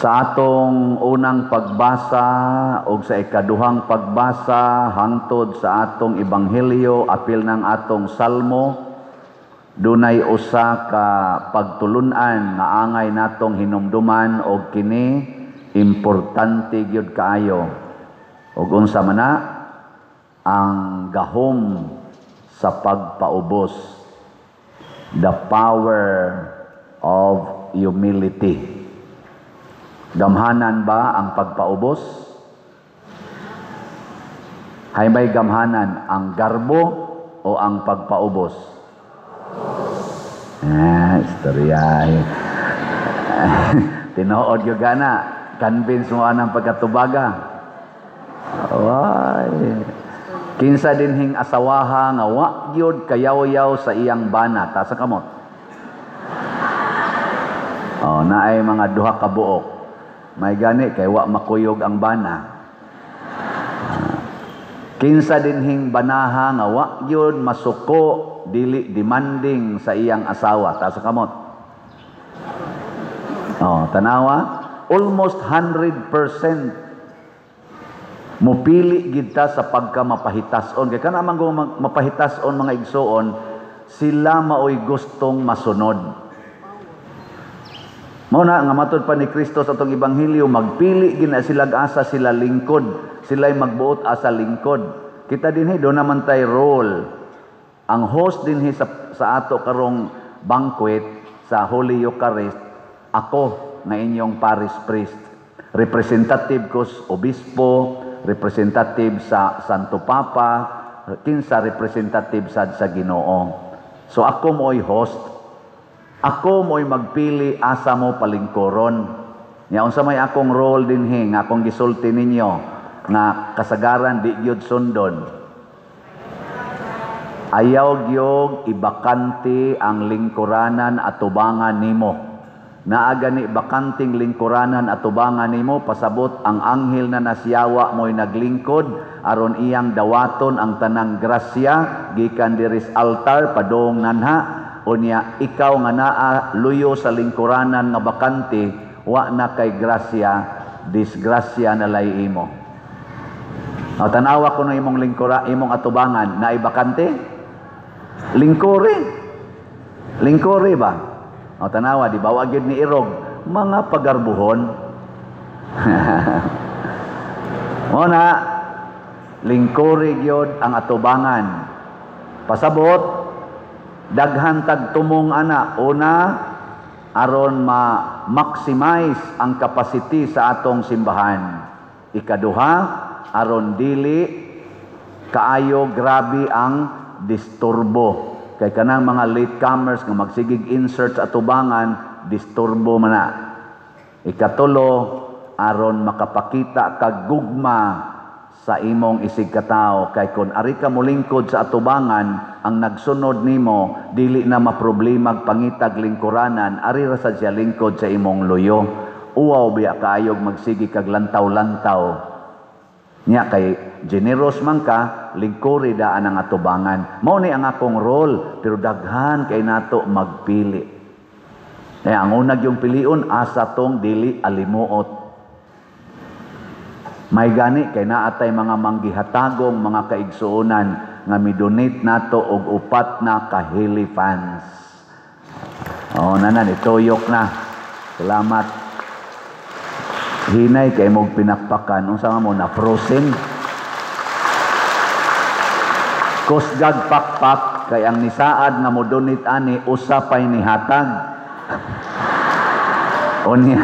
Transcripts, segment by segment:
Sa atong unang pagbasa o sa ikaduhang pagbasa hangtod sa atong ebanghelyo, apil ng atong salmo, dunay usa ka pagtulun-an nga angay natong hinumduman og kini importante gyud kaayo. Ug unsa man na? Ang gahom sa pagpaubos, the power of humility. Gamhanan ba ang pagpaubos? Hay may gamhanan, ang garbo o ang pagpaubos? Ah, istorya. Tinuod gyud gana. Convince mo anang pagkatubaga. Ay. Kinsa dinhing asawaha nga wa gyud kayaw-yaw sa iyang bana, taas kamot. Oh, naay mga duha ka buok. May gani kay wa makuyog ang bana. Kinsa dinhing banaha nga wa gyud masuko, dili demanding sa iyang asawa, taas kamot. Oh, tanawa, almost 100% mupili gid ta sa pagka mapahitason. Kay kana man mapahitason, mga igsoon, sila maoy gustong masunod. Mao na nga matud pa ni Kristo sa atong ebanghelyo, magpili gina sila asa sila lingkod, sila'y magbuot asa lingkod. Kita dinhi do naman tay role. Ang host dinhi sa ato karong banquet sa Holy Eucharist, ako nga inyong parish priest. Representative ko sa obispo, representative sa Santo Papa, kinsa representative sad sa Ginoo. So ako mo'y host. Ako mo'y magpili asa mo palingkoron. Nya unsa may akong role dinhi nga akong gisulti ninyo nga kasagaran di gyud sundon? Ayaw gyud ibakante ang lingkuranan atubangan nimo. Naa gani bakanting lingkuranan atubangan nimo, pasabot ang anghel na nasiyawa mo'y naglingkod aron iyang dawaton ang tanang grasya gikan diri sa altar padung nanha. Unya ikaw nga naa luyo sa lingkuranan nga bakante, wa na kay grasya, disgrasya na lay imo. O, tanawa ko na imong lingkura, imong atubangan, naay bakante? Lingkuri. Lingkuri ba? O, tanawa, di ba? Wa gyud ni irog mga pagarbuhon. Mo na, lingkuri gyud ang atubangan. Pasabot, daghan tag tumong ana. Una, aron ma-maximize ang capacity sa atong simbahan. Ikaduha, aron dili kaayo grabe ang disturbo. Kay kanang mga latecomers nga magsigig insert sa atubangan, disturbo man na. Ikatulo, aron makapakita kag gugma sa imong isig katawo, kay kon ari ka molingkod sa atubangan, ang nagsunod nimo dili na maproblema pangitag lingkuranan, ari ra sad siya lingkod sa imong luyo. Uwaw biya kaayog magsigi kag lantaw-lantaw. Nya kay generous man ka, lingkuri daan ang atubangan. Mao ni ang akong role, pero daghan kay nato magpili. Kaya ang unag yung piliun asa tong dili alimuot. May gani kay naatay mga manggihatagong mga kaigsuonan nga midonate nato og 4 na kahilifans. Oh, nanan ituyok na. Salamat. Hinay kay mog pinakpakan, unsa nga mo na frozen. Kusgag pakpak kay ang nisaad nga mo donate ani usa pay nihatag. Unya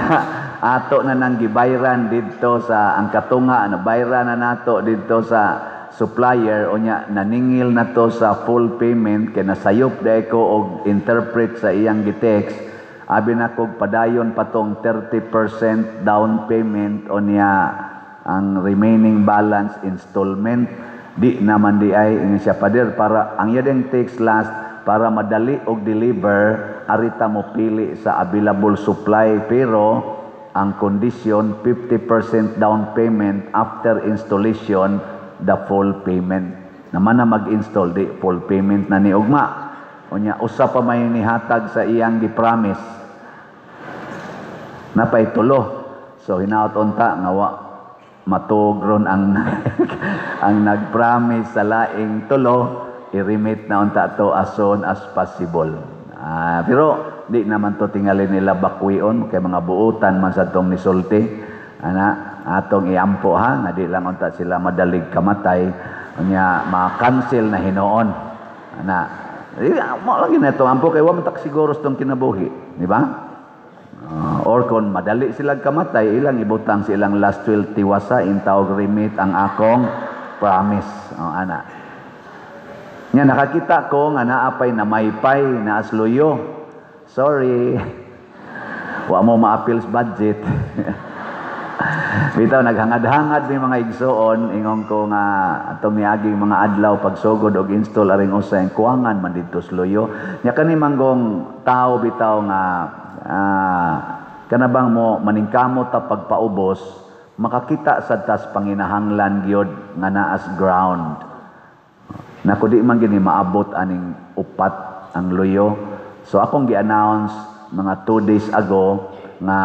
ato na nang gibayran didto sa ang katunga, na bayran na nato didto sa supplier. Unya naningil na to sa full payment kay nasayop dai ko og interpret sa iyang gitext. Abi na kog padayon patong 30% down payment, unya ang remaining balance installment. Di naman di ay ingon siya, "Pader, para ang iyang text last, para madali og deliver, arita mo pili sa available supply, pero ang condition 50% down payment, after installation the full payment." Naman na mag-install, di full payment na ni ugma. Unya usa pa may nihatag sa iyang gi-promise. Napay tulo. So hinaot unta nga wa matug ron ang ang nag-promise sa laing tulo, i-remit na unta to as soon as possible. Ah, pero di naman to tingali nila bakwion kay mga buutan man sa tong nisulti. Ana, atong iampo ha, nga di lang unta sila madalig kamatay, unya ma-cancel na hinuon. Ana, di mo lagi na to ampo kay wa man tak siguro sa tong kinabuhi, di ba? Or kung madali sila kamatay, ilang ibutang sa ilang last will, "Tiwasa intawog remit ang akong promise." Oh, ana. Nya nakakita ko nga naapay na maypay na asluyo. Sorry. Wa mo maapil sa budget. Bitaw naghangad-hangad mi, mga igsuon, ingon ko nga atong miaging mga adlaw pagsugod og install aring usay kuwangan man didto sa luyo. Nya kani manggong tao bitaw nga kana bang mo maningkamot ta pagpaubos, makakita sad tas panginahanglan gyud nga naas ground. Nako, di man gini maabot aning upat ang luyo. So akong gi-announce mga 2 days ago nga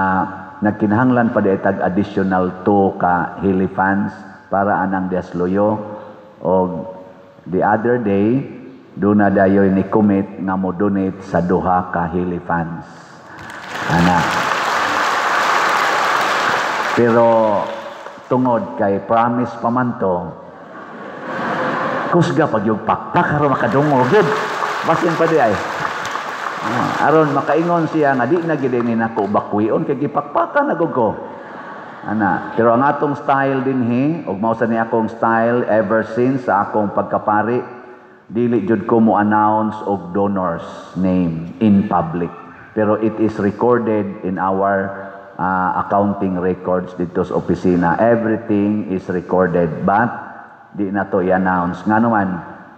nagkinahanglan pa di tag additional 2 ka helifans para anang dias luyo. Og the other day do na dayoy ni commit nga mo donate sa duha ka helifans. Ana. Pero tungod kay promise pa man to, kusga pag yung pakpak aron makadungog gyud. Basin pa di ay. Ah, aron makaingon siya nga di na gid ni nako bakwion kay gipakpakan na gud ko. Ana, pero ang atong style dinhi ug mao sa ni akong style ever since sa akong pagkapari, dili jud ko mo announce og donors name in public. Pero it is recorded in our accounting records dito sa opisina. Everything is recorded, but di na to i-announce. Nga naman,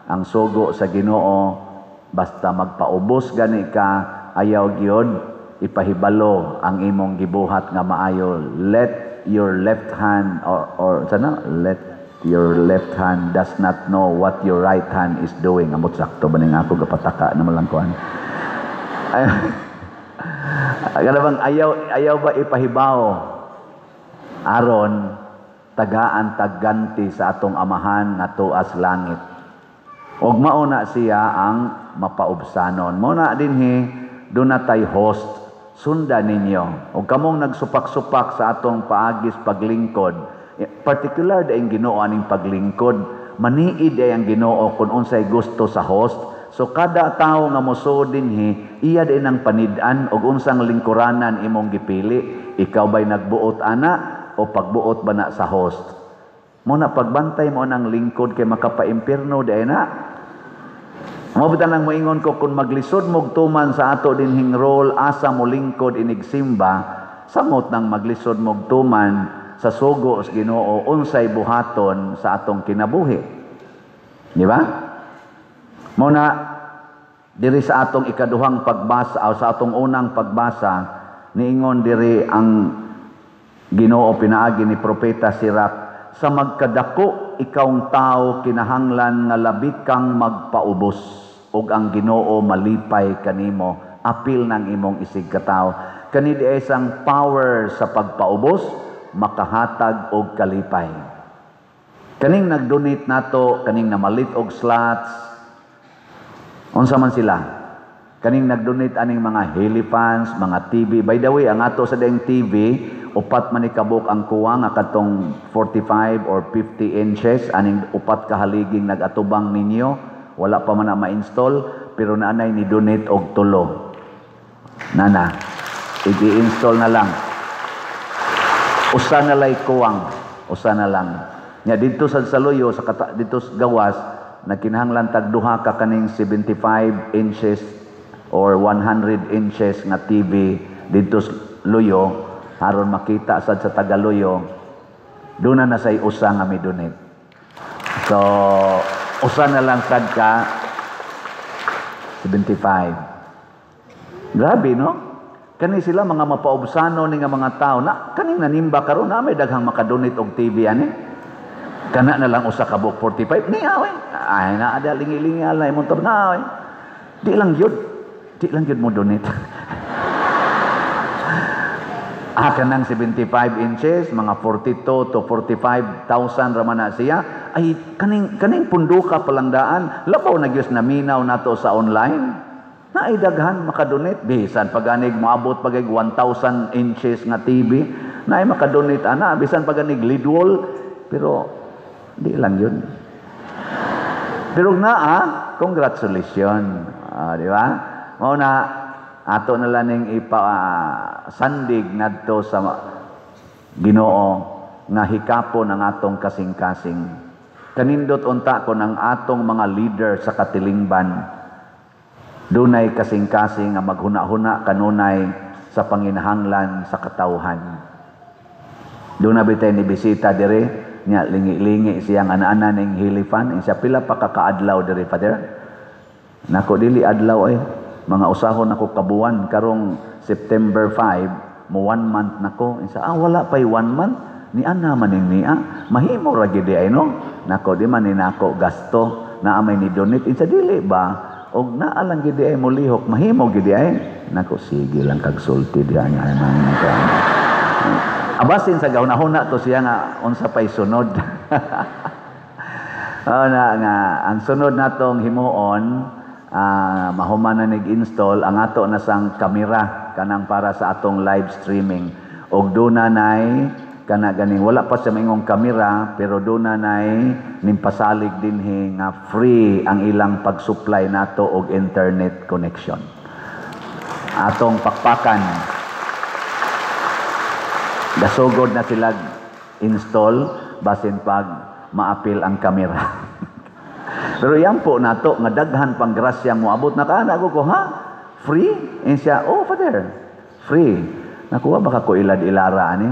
ang sugo sa Ginoo, basta magpaubos gani ka, ayaw gyud ipahibalo ang imong gibuhat nga maayo. Let your left hand or sana let your left hand does not know what your right hand is doing. Amot, sakto ba ning ako gapataka na malang kuan? Ay, kana bang ayaw ayaw ba ipahibaw aron tagaan tagganti sa atong Amahan nga tuas langit. Og mao na siya ang mapaubsanon. Mao na dinhi duna tay host, sunda ninyo. Og kamong nagsupak-supak sa atong paagis paglingkod, particular daing Ginoo aning paglingkod, maniid ay ang Ginoo kung unsay gusto sa host. So kada tawo nga mosuod dinhi, iya din ang panid-an og unsang lingkuranan imong gipili. Ikaw ba'y nagbuot ana o pagbuot ba na sa host? Mo na pagbantay mo ng lingkod kay makapaimpirno di na. Mo bitan lang moingon ko, kung maglisod mog tuman sa ato dinhing role asa mo lingkod inigsimba, samot nang maglisod mog tuman sa sugo sa Ginoo unsay buhaton sa atong kinabuhi. Di ba? Mo na diri sa atong ikaduhang pagbasa o sa atong unang pagbasa, niingon diri ang Ginoo pinaagi ni Propeta Sirach, sa magkadako ikawng tao, kinahanglan nga labi kang magpaubos ug ang Ginoo malipay kanimo apil ng imong isig katawo. Kani di isang power sa pagpaubos makahatag og kalipay. Kaning nag-donate nato, kaning namalit og slots, unsa man sila, kaning nag-donate aning mga helifans, mga TV. By the way, ang ato sa daing TV, upat man ni kabuk ang kuwang nga katong 45 or 50 inches, aning upat ka haliging nag-atubang ninyo, wala pa man na ma-install, pero naanay ni donate og tulo. Nana, i-install na lang. Usa na lay kuwang, usa na lang. Nya didto sa Saluyo, sa kata, didto sa gawas, nagkinahanglan tag duha ka kaning 75 inches or 100 inches nga TV didto sa Luyo aron makita sad sa taga-Luyo. Doon na say usa nga mi donate. So usa na lang sad ka 75. Grabe, no? Kani sila mga mapaubsano ni nga mga tao na kaning nanimba karon na may daghang makadonate og TV ani. Kana na lang usa ka buok 45 niya we. Ay na ada lingi-lingi alay imong na we. Di lang yun. Di lang yun mo donate. Ah, kanang 75 inches, mga 42 to 45,000 raman na siya. Ay, kaning punduka palang daan, labaw na gyud naminaw nato sa online. Naay daghan makadonate. Bisan paganig moabot pagay 1,000 inches nga TV, naay makadonate ana, bisan paganig lidwol, pero di lang yun. Pero naa, congratulations. Ah, di ba? Mao na ato na lang ning ipa sandig ngadto sa Ginoo nga hikapon ang atong kasing-kasing. Kanindot unta kon ang atong mga leader sa katilingban dunay kasing-kasing nga maghuna-huna kanunay sa panginahanglan sa katawhan. Doon na bitay ni bisita dire nya, lingi-lingi siyang ana-ana ning Helifan. Siya, "Pila pa ka kaadlaw dire, Father?" Nako, "Dili adlaw ay mga usahon ako kabuan. Karong September 5 mo one month nako." Isa, "Ah, wala pay one month ni ana man ning niya. Mahimo ra gyud ay, no?" Nako, "Di man ni nako gasto, naa may ni donate." Insa, "Dili ba og naa lang gyud ay molihok, mahimo gyud ay." Nako, "Sige lang kag sulti diha nga man." Abasin sa gahuna-huna to siya nga unsa pay sunod. Oh, na nga ang sunod natong himuon, mahuman na nig-install ang ato na sang kamera kanang para sa atong live streaming, og duna nay kana ganing wala pa siya maingong kamera, pero duna nay nimpasalig dinhi nga free ang ilang pag-supply nato og internet connection. Atong pakpakan. Gasugod na sila install, basin pag maapil ang kamera. Pero yan po nato nga daghan pang grasya moabot na kaana ko, "Ha? Free?" Eh siya, "Oh, Father, free." Nakuha baka ko ilad-ilara ani.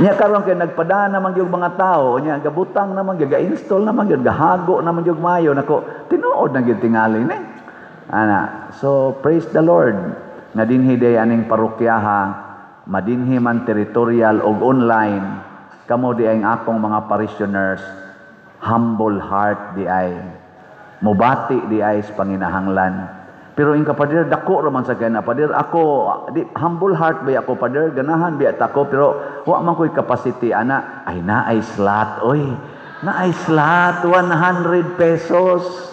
Nya karon kay nagpadana man gyud mga tao, nya gabutang naman gyud, ga-install naman gyud, gahago naman gyud mayo nako, tinuod na gyud tingali ni. Ana, so praise the Lord nga dinhi day aning parokyaha, madinhi man territorial og online, kamo di ang akong mga parishioners, humble heart di ay, mubati di ay sa panginahanglan. Pero inka, "Pader, dako raman sa kaya, Pader, ako, di, humble heart ba ako, Pader, ganahan biya ako, pero wa man ko'y capacity ana." Ay, naay slot, oy, naay slot, 100 pesos.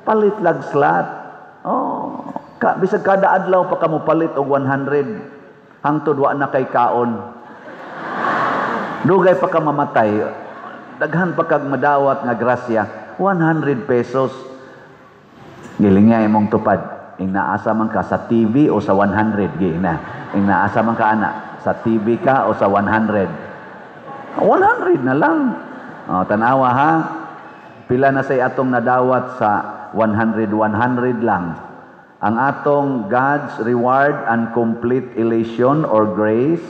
Palit lag slot. Oh, bisag kada adlaw pa kamo palit og 100, hangtod wa na kay kaon. Dugay pa ka mamatay, daghan pa kag madawat nga grasya, 100 pesos. Giling nga imong tupad. Ing naasa man ka, sa TV o sa 100 gi na. Ing naasa man ka ana, sa TV ka o sa 100? 100 na lang. Oh, tanawa ha. Pila na say atong nadawat sa 100 100 lang. Ang atong God's reward and complete elation or grace,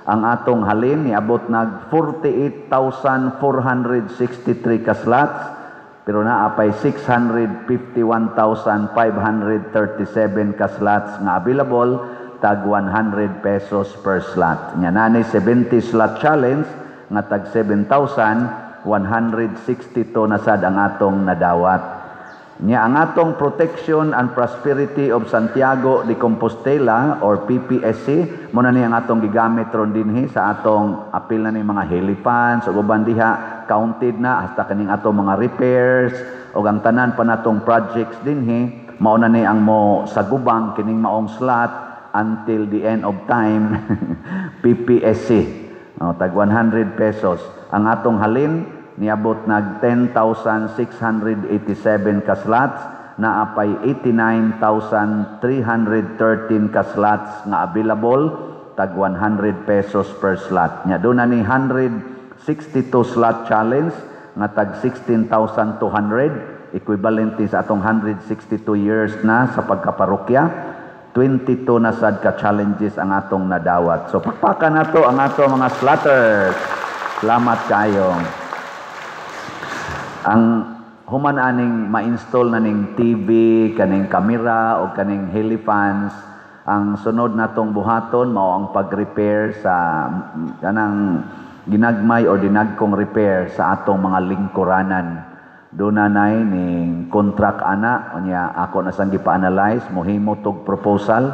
ang atong halin niabot nag 48,463 ka slots, pero naa pay 651,537 ka slots nga available, tag 100 pesos per slot. Nya nani 70 slot challenge nga tag 7,162 na sad ang atong nadawat. Nya ang atong Protection and Prosperity of Santiago de Compostela or PPSC, mo na ni ang atong gigamit ron dinhi sa atong apil na ni mga helifans ug uban diha, counted na hasta kaning atong mga repairs ug ang tanan pa natong projects dinhi, mao na ni ang mo sagubang kining maong slot until the end of time. PPSC, oh, tag 100 pesos. Ang atong halin niabot nag 10,687 ka slots, naa pay 89,313 ka slots nga available, tag 100 pesos per slot. Nya doon na ni 162 slot challenge nga tag 16,200, equivalent ni sa atong 162 years na sa pagkaparokya. 22 na sad ka challenges ang atong nadawat. So pakpakan nato ang atong mga slotters. Salamat kayo. Ang human aning ma-install na ning TV, kaning kamera o kaning helifans, ang sunod natong buhaton mao ang pag-repair sa kanang ginagmay or dinagkong repair sa atong mga lingkuranan. Doon na nay ning contract ana, unya ako na sang gipa-analyze, mohimo tog proposal,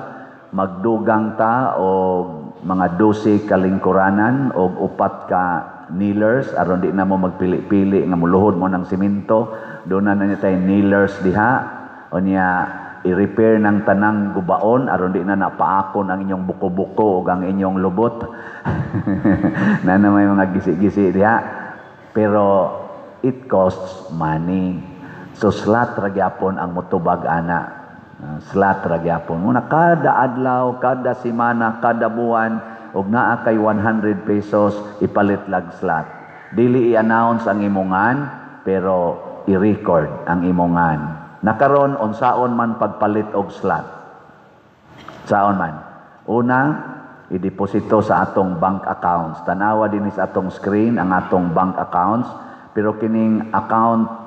magdugang ta o mga 12 ka lingkuranan og upat ka kneelers aron di na mo magpili-pili nga muluhod mo ng simento. Doon na niya tay kneelers diha. Unya i-repair ng tanang gubaon aron di na napaakon ang inyong buko-buko ug ang inyong lubot na na may mga gisi-gisi diha. Pero it costs money, so slot ra gyapon ang mutubag ana. Slot ra gyapon muna kada adlaw, kada semana, kada buwan, ug naa kay 100 pesos, ipalit lag slot. Dili i-announce ang imongan, pero i-record ang imongan. Nakaron, unsaon man pagpalit og slot? Saon man? Una, ideposito sa atong bank accounts. Tanawa din sa atong screen ang atong bank accounts, pero kining account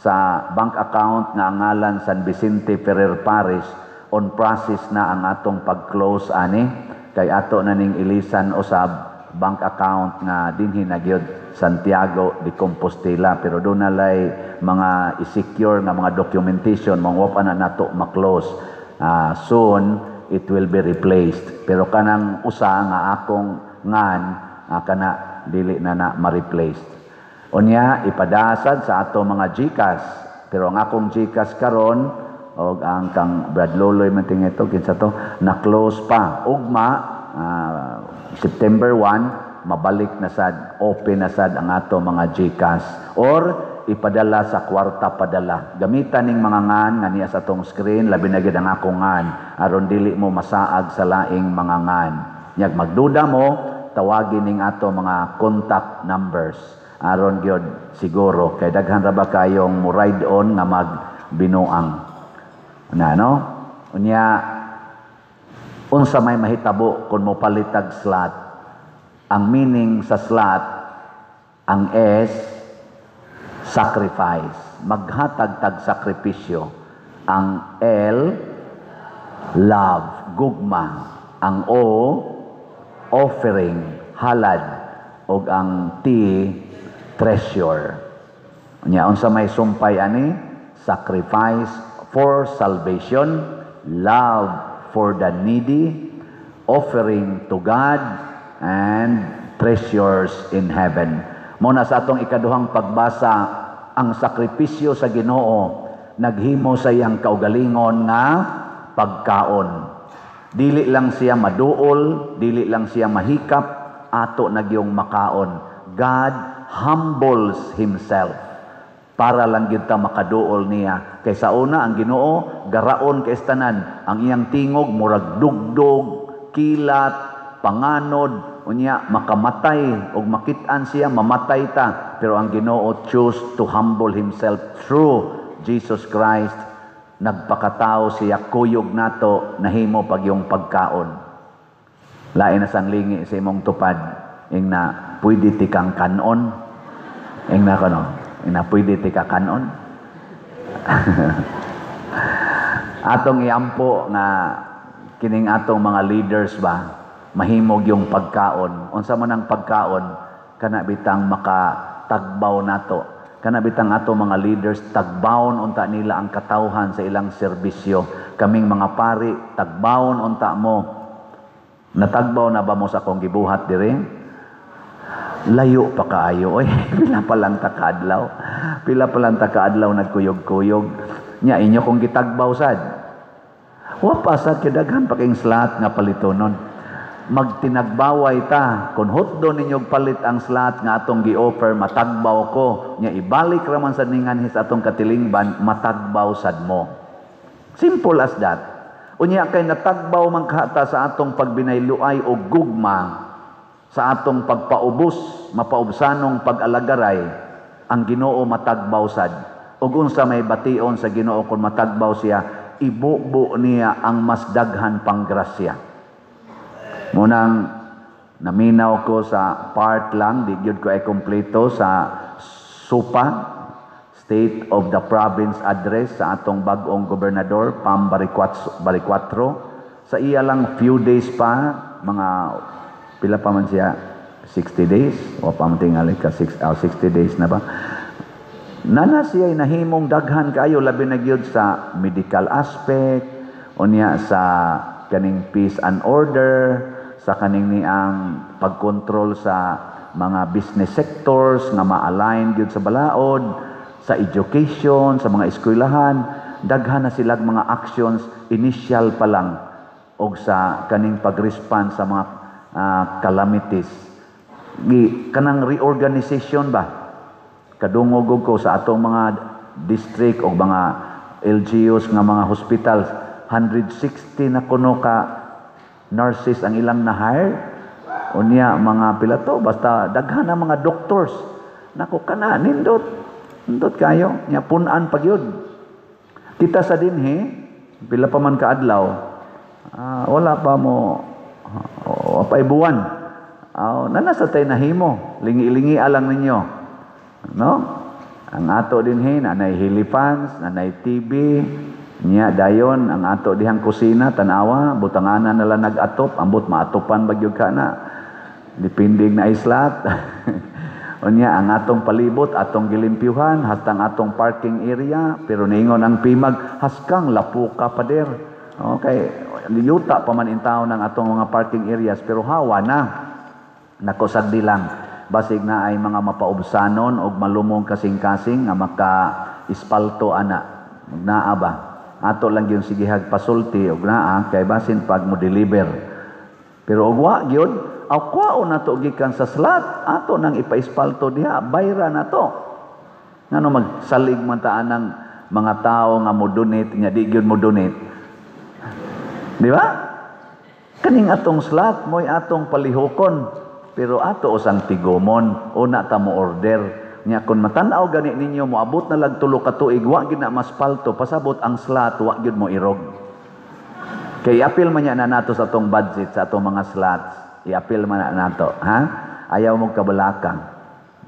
sa bank account nga ang ngalan San Vicente Ferrer Parish, on process na ang atong pag-close ani kay ato na ning ilisan usab bank account nga dinhi na gyud Santiago de Compostela, pero doon na lay mga i-secure nga mga documentation, mga wa pa na nato ma-close. Soon it will be replaced, pero kanang usa nga akong ngan kana dili na na ma-replaced. Unya, ipadasad sa ato mga GCash. Pero ang akong GCash karon og ang kang Brad Loloy man ito, kinsa to, na close pa. Ugma September 1, mabalik na sad, open na sad ang ato mga GCash or ipadala sa Kwarta Padala. Gamitan ning mga ngan nga niya sa atong screen, labi na gid ang akong ngan aron dili mo masaag sa laing mga ngan. Nyag magduda mo, tawagin ning ato mga contact numbers aron gyud siguro kay daghan ra ba kayong mo ride on nga magbinuang na, no? Unya, unsa may mahitabo kung mo palitag slot? Ang meaning sa slot, ang S, sacrifice, maghatag tag sakripisyo. Ang L, love, gugma. Ang O, offering, halad, ug ang T, treasure. Unya, unsa may sumpay ani? Sacrifice for salvation, love for the needy, offering to God, and treasures in heaven. Muna sa atong ikaduhang pagbasa, ang sakripisyo sa Ginoo naghimo sa iyang kaugalingon nga pagkaon. Dili lang siya maduol, dili lang siya mahikap, ato nagyong makaon. God humbles himself para lang gyud ta makaduol niya. Kay sa una, ang Ginoo garaon kay tanan, ang iyang tingog murag dugdog, kilat, panganod. Unya makamatay og makit-an siya, mamatay ta. Pero ang Ginoo choose to humble himself through Jesus Christ. Nagpakatao siya kuyog nato, nahimo pag yung pagkaon. Lain na sang lingi sa imong tupad, ing na pwede ti kang kanon. Ing na kono, ing na pwede ti ka kanon. Atong iampo nga kining atong mga leaders ba mahimog yung pagkaon. Unsa man ang pagkaon? Kana bitang makatagbaw nato. Kana bitang ato mga leaders tagbawon unta nila ang katawhan sa ilang serbisyo. Kaming mga pari, tagbawon unta mo. Natagbaw na ba mo sa akong gibuhat dire? Layo pa kaayo oy. Pila pa lang ta kaadlaw. Pila pa lang ta kaadlaw nagkuyog-kuyog. Nya inyo kong gitagbaw sad. Wa pa sad kay daghan pa king slot nga palitonon. Magtinagbaway ta kun hotdo ninyo palit ang slot nga atong gi-offer, matagbaw ko. Nya ibalik ra man sad ningan sa atong katilingban, matagbaw sad mo. Simple as that. Unya kay natagbaw man kahata sa atong pagbinayluay o gugma, sa atong pagpaubos, mapaubsanong pag-alagaray, ang Ginoo matagbaw sad. Ug unsa may bation sa Ginoo kung matagbaw siya? Ibubo niya ang mas daghan pang grasya. Munang naminaw ko sa part lang, di gyud ko ay kompleto sa SUPA, State of the Province Address, sa atong bag-ong gobernador, Pam Baricuatro. Sa iya lang few days pa, mga pila pa man siya, 60 days, o pa man tingali ka, 60 days na ba? Nana siya nahimong daghan kaayo, labi na gyud sa medical aspect, unya sa kaning peace and order, sa kaning niang pagkontrol sa mga business sectors nga ma-align gyud sa balaod, sa education, sa mga eskwelahan. Daghan na silag mga actions initial pa lang, og sa kaning pag-respond sa mga calamities. Gi kanang reorganization ba, kadungog ko sa atong mga district o mga LGUs nga mga hospitals, 160 na kuno ka nurses ang ilang na-hire. Unya mga pila to, basta daghan na mga doctors. Nako, kana nindot, nindot kayo nya, pun-an pa gyud kita sa dinhi. Pila pa man kaadlaw, wala pa mo pa buwan, nana sa tay nahimo, lingi-lingi alang ninyo, no? Ang ato dinhi, nanay helifans, nanay TV niya. Dayon ang ato dihang kusina, tanawa, butanganan nala nag-atop, ambot maatopan ba gyud ka na, depending na islat. Unya ang atong palibot atong gilimpyuhan, hastang atong parking area, pero niingon ang PIMAG, haskang lapuka pader. Okay, yuta pa man intaw ng atong mga parking areas, pero hawa na. Nako, sagdi lang, basig na ay mga mapaubsanon og malumong kasing-kasing nga maka ispalto ana. Naa ba, ato lang yung sigihag pasulti og naa kay basin pag mo deliver. Pero og wa gyud, aw kwaon nato gikan sa slot, ato nang ipaispalto diha, bayra na to. Ngano magsalig man ta anang mga tao nga mo donate nya di gyud mo donate, di ba? Kaning atong slot mo'y atong palihukon, pero ato usang tigumon. Una ta mo order. Nya kun matan-aw gani ninyo, moabot na lag 3 ka tuig, wa gyud na maspalto, pasabot ang slot wa gyud mo irog. Kay apil man niya na nato sa atong budget sa atong mga slots. Iapil man na nato, ha? Ayaw mo kabalaka.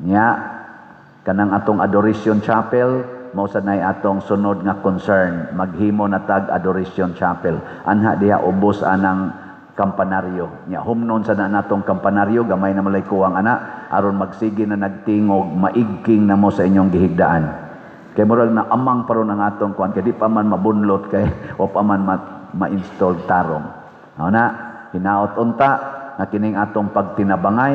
Nya kanang atong Adoration Chapel, mao sad nay atong sunod nga concern, maghimo na tag Adoration Chapel. Anha diha ubos anang kampanaryo. Nya humnon sa na natong kampanaryo, gamay na malay kuwang ana, aron magsige na nagtingog, maigking na mo sa inyong gihigdaan. Kay murag na amang paron ang atong kuan, kay di pa man mabunlot, kay o pa man ma-install tarong. Mao na, hinaot unta nga kining atong pagtinabangay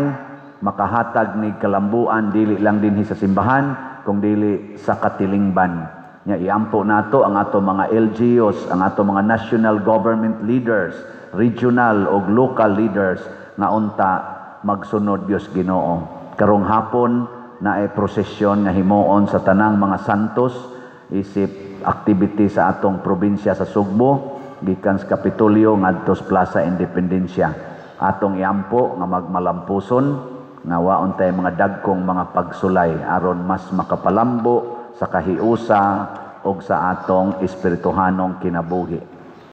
makahatag ni kalambuan dili lang dinhi sa simbahan kung dili sa katilingban. Nya iampo nato ang ato mga LGUs, ang ato mga national government leaders, regional o local leaders nga unta magsunod Dios Ginoo. Karong hapon naay prosesyon nga himuon sa tanang mga santos isip activity sa atong probinsya sa Sugbo, gikan sa Kapitolyo ngadto sa Plaza Independencia. Atong iampo nga magmalampuson, nga waon tay mga dagkong mga pagsulay, aron mas makapalambo sa kahiusa og sa atong espirituhanong kinabuhi.